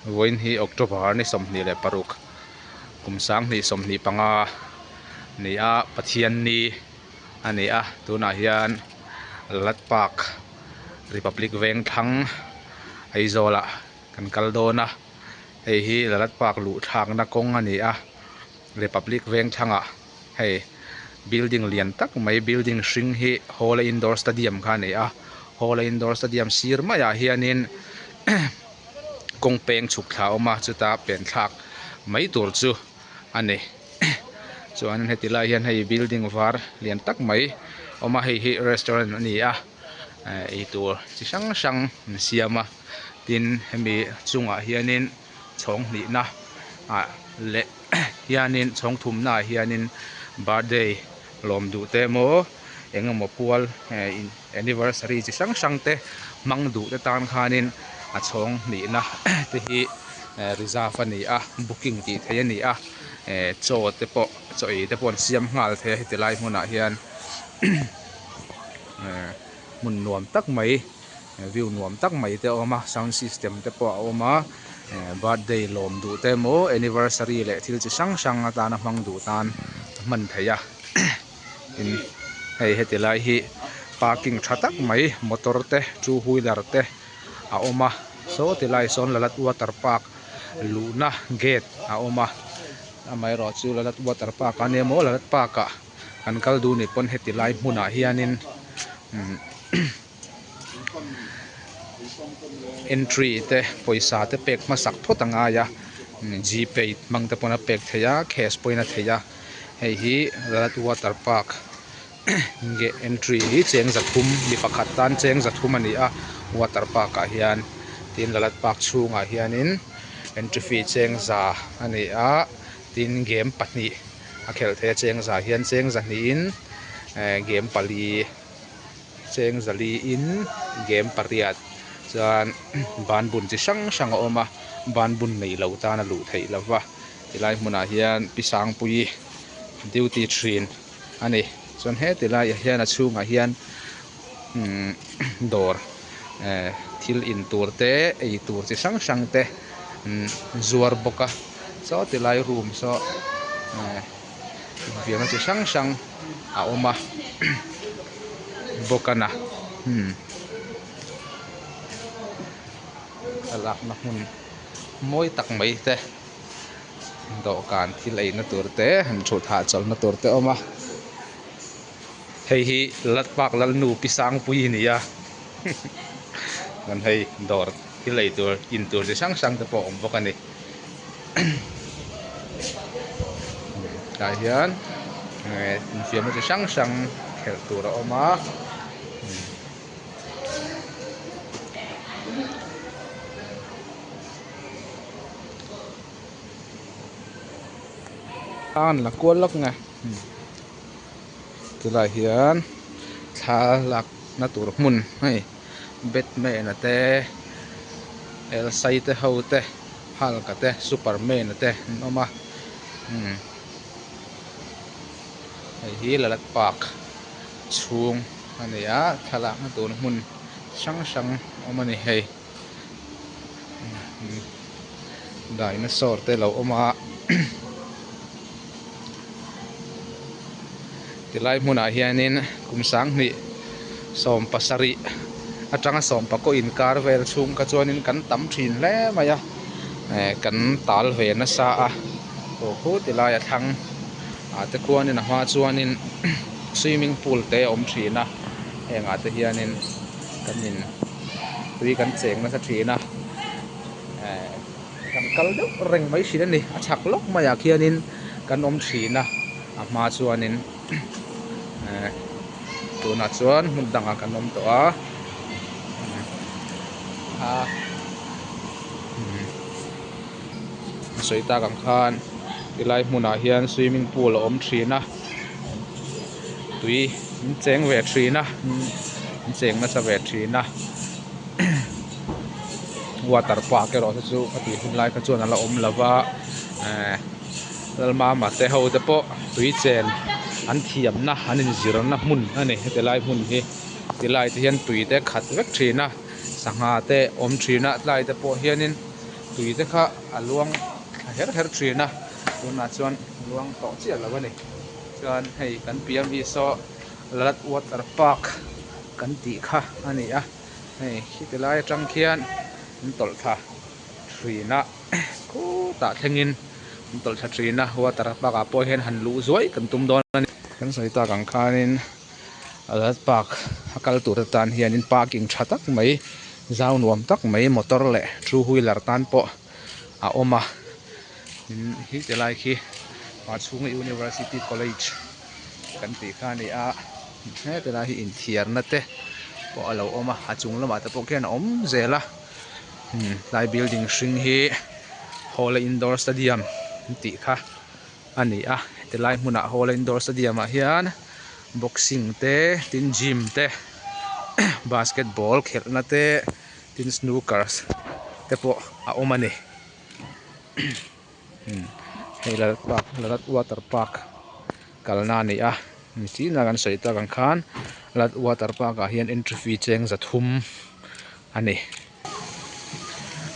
Vawiin hi October ni 26 kum 2025 ni a Pathianni a ni a tunah hian Lalat Park Republic Vengthlang Aizawl ah kan kal dawn a hei hi Lalat Park luh thlakna kawng a ni a Republic Vengthlang ah hei building lian tak mai building hring hi Hawla Indoor Stadium kha a ni a Hawla Indoor Stadium sir maiah hianin kawng peng chhuk thla a awm a chuta pen thlak mai tur chu a ni chuan heti lai hian hei building var lian tak mai a awm a hei hi restaurant a ni a eh eitur chi hrang hrang an siam a tin hemi chungah hianin chhawng hnihna ah leh hianin chhawng thumna ah hianin birthday lawm duh te emaw eng emaw pual eh in anniversary chi hrang hrang te hmang duh te tan khanin a chhawng hnihna te hi eh reserve a ni a booking tih theih a ni a eh chaw te pawh chaw ei te pawh an siam nghal thei a heti lai hmunah hian eh hmun nuam tak mai view nuam tak mai te a awm a sound system te pawh a awm a eh birthday lawm duh te emaw anniversary leh thil chi hrang hrang atana hmang duh tan a hman theih a tin hei heti lai hi parking tha tak mai motor te two wheeler te a awm a saw ti lai sawn lalat water park luhna gate a awm a amaherawhchu lalat water park a nia maw lalat park ah kan kal duh nih pawn heti lai hmunah hianin umm entry te pawisa te pek hmasak phawt a ngai a g pay hmang te pawn a pek theih a cash pawhin a theih a hei hi lalat water park nge entry hi cheng zathum mi pakhat tan cheng zathum a ni a water park ah hian tin lalat park chhungah hianin entry fee cheng za a ni a tin game pahnih a khelh theih a cheng za hian cheng zahnihin eh game pali. Cheng zali in game pariat chuan ban bun chi hrang hrang a awm a ban bun nei lo tan a luh theih lo va tilai hmunah hian pi sangpuii duty thin a ni chuan heti laiah hian a chhungah hian umm dawr eh thil in tur te ei tur chi hrang hrang te umm zuar bawk a saw tilai room saw eh. Infiamna chi hrang hrang a awm a bawk a na umm thlalakna hmun mawi tak mai te dawhkan thil eina tur te han thut hahchawlhna tur te a awm a hei hi Lalpak Lalnu Pi Sangpuii a ni a chuan hei dawr thil ei tur in tur chi hrang hrang te pawh a awm bawk a ni. Tah hian eh infiamna chi hrang hrang khelh tur a awm a an la kual lawk nge tilai hian thla lakna tur hmun hei batman a te elsa te ho te. Hulk a te Superman a te an awm a umm hei hi Lalat park chhung a ni a thlalakna tur hmun hrang hrang a awm a ni hei dinosaur te a lo awm a tilai hmunah hianin kum sanghnih 17 atanga sawmpakaw inkar vel chhung kha chuanin kan tam thin hle mai a eh kan tal ve nasa a aw khu ti laia thlang ah te khuanin a hma chuanin swimming pool te a awm thin a heng ah te hianin kan in tui kan cheng nasa thin a eh kan kal deuh reng mai thin a ni a chhak lawk maiah khianin kan awm thin a a hma chuanin eh tunah chuan hmun dangah kan awm tawh a a a sawi tak ang khan tilai hmunah hian swimming pool a awm thin a tui an cheng ve thin a an cheng nasa ve thin a water park erawh te chu a tih hun lai kha chuan a la awm lo va eh Lalmama te ho te pawh tui chen an thiamna an inzirna hmun a ni heti lai hmun hi tilai te hian tui te a khat vek thin a sangha te awm thin a tlai te pawh hianin. Tui te kha a luang thla her her thin a, tunah chuan a luang tawh chiah lo a ni. Chuan hei kan piah ami saw Lalat Water Park kan tih kha a ni a, hei khiti lai atang khian an tawlh thla thin a, khutah thlengin an tawlh thla thin a, water park ah pawh hian han luh zuai kan tum dawn a ni. Kan sawi tak ang khanin Lalat Park a kal tur atan hianin parking tha tak mai zau nuam tak mai motor leh two wheeler tan pawh a awm a hi ti lai khi Pachhunga University College kan tih kha a ni a heti lai hi inthiarna te pawh a lo awm a a chung lamah te pawh khian a awm zel a tlai building hring hi Hawla Indoor Stadium an tih kha a ni a heti lai hmunah Hawla Indoor Stadium ah hian boxing te tin gym te basketball khelhna te tin snookers te pawh a awm a ni hei Lalat water park kalna a ni a nichin a kan sawi tak ang khan Lalat water park ah hian entry fee cheng zathum a ni.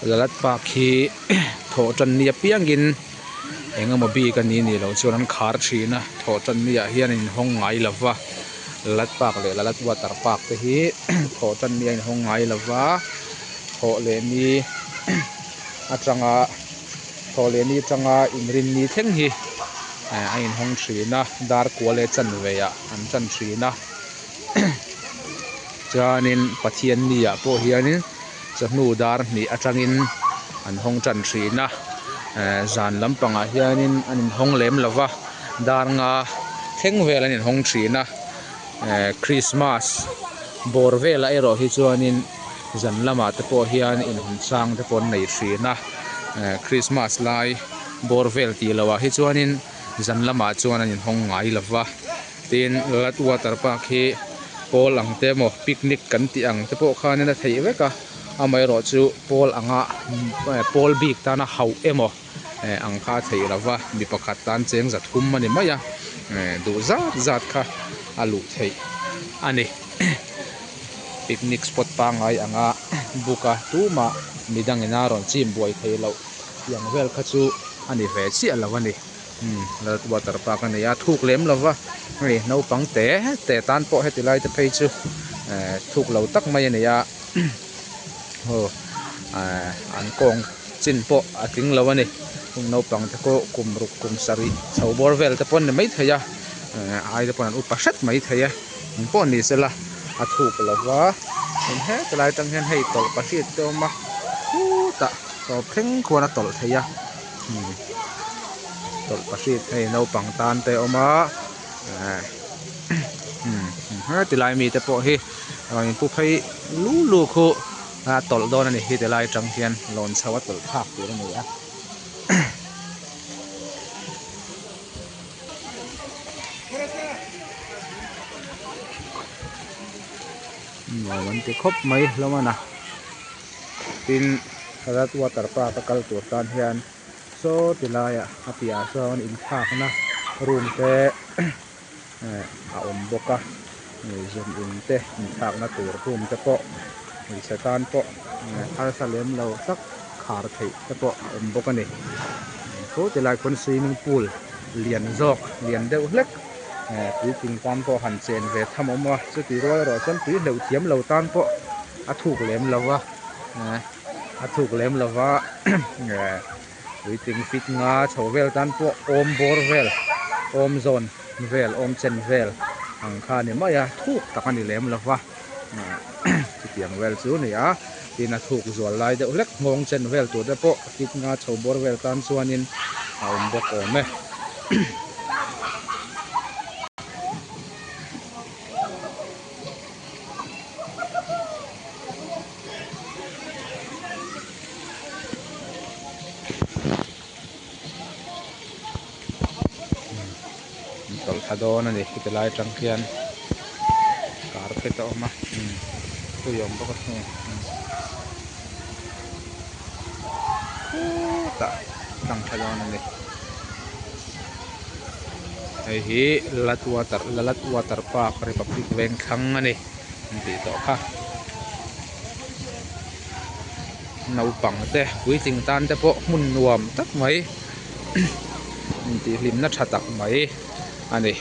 Lalat park hi thawh tan ni apiangin eng emaw bik a ni nih loh chuan an khar thin a thawh tan ni ah hian a inhawng ngai lo va Lalat park leh Lalat water park te hi thawh tan ni a inhawng ngai lo va thawh leh ni atanga thawh leh ni atanga inrin ni thleng hi a inhawng thin a dar kual leh chanve ah an tan thin a. Chuanin Pathianni ah pawh hianin chawhnu dar hnih atangin an hawng tan thin a eh zan lampangah hianin an inhawng lem lo va dar nga thleng vel an inhawng thin a eh Christmas bawr velah erawh hi chuanin zan lamah te pawh hian inhawn chang te pawh an nei thin a eh Christmas lai bawr vel tih loh ah hi chuanin zan lamah chuan an inhawng ngai lo va. Tin Lat water park hi pawl ang te emaw picnic kan tih ang te pawh khanin a theih vek a amaherawh chu pawl anga pawl bik tana hauh emaw eh ang kha a theih lova mi pakhat tan cheng za thum a ni mai a eh duh zat zat kha a luh theih a ni picnic spot pangngai anga book a tumah midangin a rawn chim buai theih loh tiang vel kha chu a ni ve chiah lo a ni. Umm Laltu water park a ni a thuk lem lo va hei naupang te te tan pawh heti lai te phei chu eh thuk lo tak mai a ni a aw eh an kawng chin pawh a tling lo a ni heng naupang te pawh kum ruk kum sarih chho bawr vel te pawh an ni maithei a eh a ai te pawh an upa hret maithei a engpawh ni sela a thuk lo va tin heti lai atang hian hei tawlh pahnih te awm a khutah tawp thleng khuan a tawlh theih a. Tawlhpahrit hei naupang tan te a awm a heti lai mite pawh hi rawn inpu phei lu lu khu a tawlh dawn a ni heti lai atang hian lawn chho a tawlh thlak tur a ni a. Nuam an ti khawp mai hlawm a na. Tin Rat water park a kal tur tan hian saw ti laiah a piahah sawn inthlakna room te eh a awm bawk a zun in te inthlakna tur room te pawh hmeichhe tan pawh harsa lem lo tak khar theih te pawh a awm bawk a ni chu ti lai khawn swimming pool lian zawk lian deuh hlek eh puitling tan pawh han chen ve tham a awm a chuti rual erawh chuan tui hleuh thiam lo tan pawh a thuk lem lo va eh a thuk lem lo va eh puitling fit nga chho vel tan pawh awm bawr vel awm zawn vel awm chen vel ang kha a ni mai a thuk tak a ni lem lo va eh chutiang vel chu a ni a tin a thuk zual lai deuh hlek nghawng chen vel tur te pawh fit nga chho bawr vel tan chuanin a awm bawk awm e. Tawlh thla dawn a ni heti lai atang khian carpet a awm a tui a awm bawk a khutah tlang thla dawn a ni. Hei hi Lalat water Lalat water park Republic Vengthlang a ni an tih tawh kha. Naupang te puitling tan te pawh hmun nuam tak mai intih hlimna tha tak mai a ni.